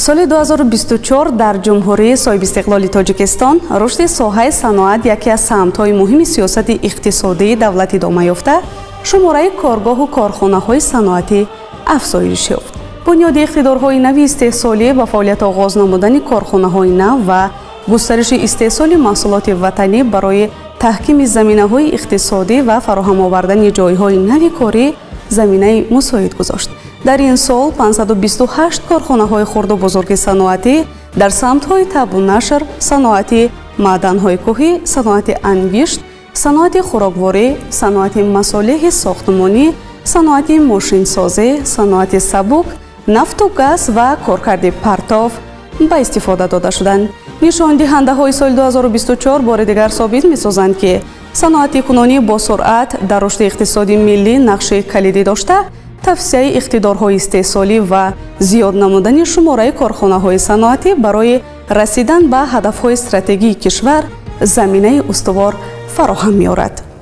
Соли 2024 дар Ҷумҳурии соҳибистиқлоли Тоҷикистон рушди соҳаи саноат яке аз самтҳои муҳими сиёсати иқтисодии давлат идома ёфта, шумораи коргоҳу корхонаҳои саноатӣ афзоиш ёфт. Бунёди иқтидорҳои нави истеҳсолӣ ба фаъолият оғоз намудани корхонаҳои нав ва густариши истеҳсоли маҳсулоти ватанӣ барои таҳкими заминаҳои иқтисодӣ ва фароҳам овардани ҷойҳои нави корӣ заминаи мусоид гузошт. Дар ин сол 528 корхонаҳои хурду бузурги саноатӣ дар самтҳои табъу нашр, саноати маъданҳои кӯҳӣ, саноати ангишт, саноати хӯрокворӣ, саноати масолеҳи сохтмонӣ, саноати мошинсозӣ, саноати сабук, нафту газ ва коркарди партов ба истифода дода шуданд. Нишондиҳандаҳои соли 2024 бори дигар собит месозанд, ки саноати кунунӣ бо суръат дар рушди иқтисоди миллӣ нақши калидӣ дошта, тавсеаи иқтидорҳои истеҳсолӣ ва зиёд намудани шумораи корхонаҳои саноатӣ барои расидан ба ҳадафҳои стратегии кишвар заминаи устувор фароҳам меорад.